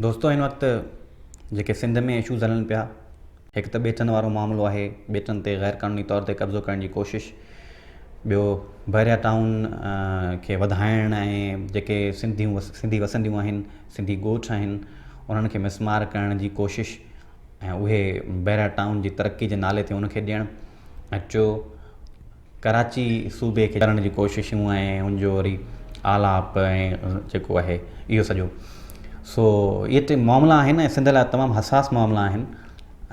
دوستو هن وقت جيڪي سنڌ ۾ اشوز هلن پيا هڪ ته ٻيٽن وارو معاملو آهي ٻيٽن تي غير قانوني طور تي قبضو ڪرڻ جي ڪوشش ٻيو بحريا ٽائون کي وڌائڻ ۽ جيڪي سنڌيون سنڌي وسنديون آهن سنڌي ڳوٺ آهن انهن کي مسمار ڪرڻ جي ڪوشش ۽ اهي بحريا ٽائون جي ترقي جي نالي تي ان کي ڏيڻ ۽ ٽيو ڪراچي صوبي کي ڪرڻ جون ڪوششون ۽ ان جو وري آلاپ ۽ جيڪو آهي اهو سڄو سو اهي ٽي معاملا آهن ۽ سنڌ لاء تمام حساس معاملا آهن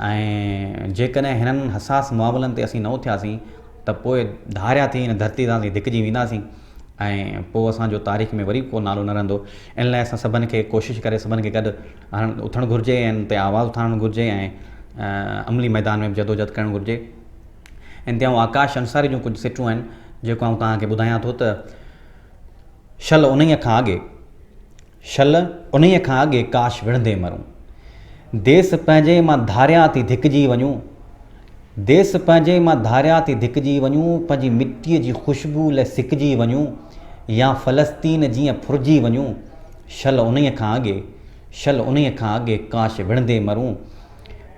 ۽ جيڪڏهن هنن حساس معاملن تي اسين نه اٿياسين ته پوء ڌاريا ٿي هن ڌرتي تان اسين ڌڪجي وينداسين ۽ پوء اسانجو تاريخ ۾ وري ڪو نالو نه رهندو ان لاء اسان سڀن کي ڪوشش ڪري سڀن کي گڏ هڻ اٿڻ گهرجي ۽ ان تي آواز اٿارڻ گهرجي ۽ عملي ميدان ۾ به جدوجهد ڪرڻ گهرجي. ان تي آئون آڪاش انصاري جون ڪجهه سٽون آهن جيڪو آئون توهان کي ٻڌايان ٿو ته شل انهيء کان اڳي شل انهيء کان اڳي ڪاش وڙهندي مرون ديس پنهنجي مان ڌاريا ٿي ڌڪجي وڃون ديس پنهنجي مان ڌاريا ٿي ڌڪجي وڃون پنهنجي مٽيء جي خوشبو لئه سڪجي وڃون يا فلسطين جيئن ڦرجي وڃون شل انهيء کان اڳي شل انهيء کان اڳي ڪاش وڙهندي مرون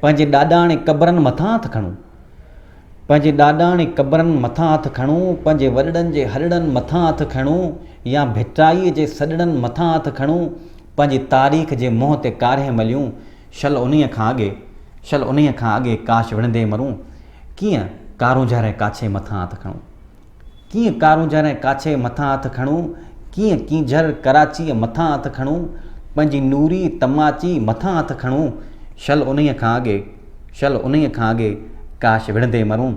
پنهنجي ڏاڏاڻي قبرن مٿان هٿ کڻون. پنهنجي ڏاڏاڻي قبرن مٿان هٿ کڻون، پنهنجي وڏڙن جي هڏڙن مٿان هٿ کڻون يا ڀٽائيء جي سڏڙن مٿان هٿ کڻون، پنهنجي تاريخ جي منهن تي ڪارنهن مليون، شل انهيء کان اڳي، شل انهيء کان اڳي ڪاش وڙهندي مرون، ڪيئن ڪارونجهر ۽ ڪاڇي مٿان هٿ کڻون. ڪيئن ڪارونجهر ۽ ڪاڇي مٿان هٿ کڻون، ڪيئن ڪينجهر ڪراچيء مٿان هٿ کڻون، پنهنجي نوري تماچي مٿان هٿ کڻون، شل انهيء کان اڳي، شل انهيء کان اڳي ڪاش وڙهندي مرون،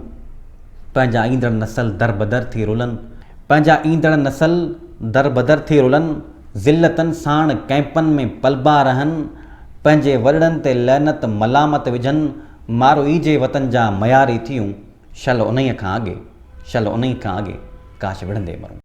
پنهنجا ايندڙ نسل دربدر ٿي رلن، پنهنجا ايندڙ نسل دربدر ٿي رلن، ذلتن ساڻ ڪئمپن ۾ پلبا رهن، پنهنجي وڏڙن تي لعنت ملامت وجهن، ماروئي جي وطن جا مياري ٿيون. شل انهيء کان اڳي، شل انهيء کان اڳي، ڪاش وڙهندي مرون.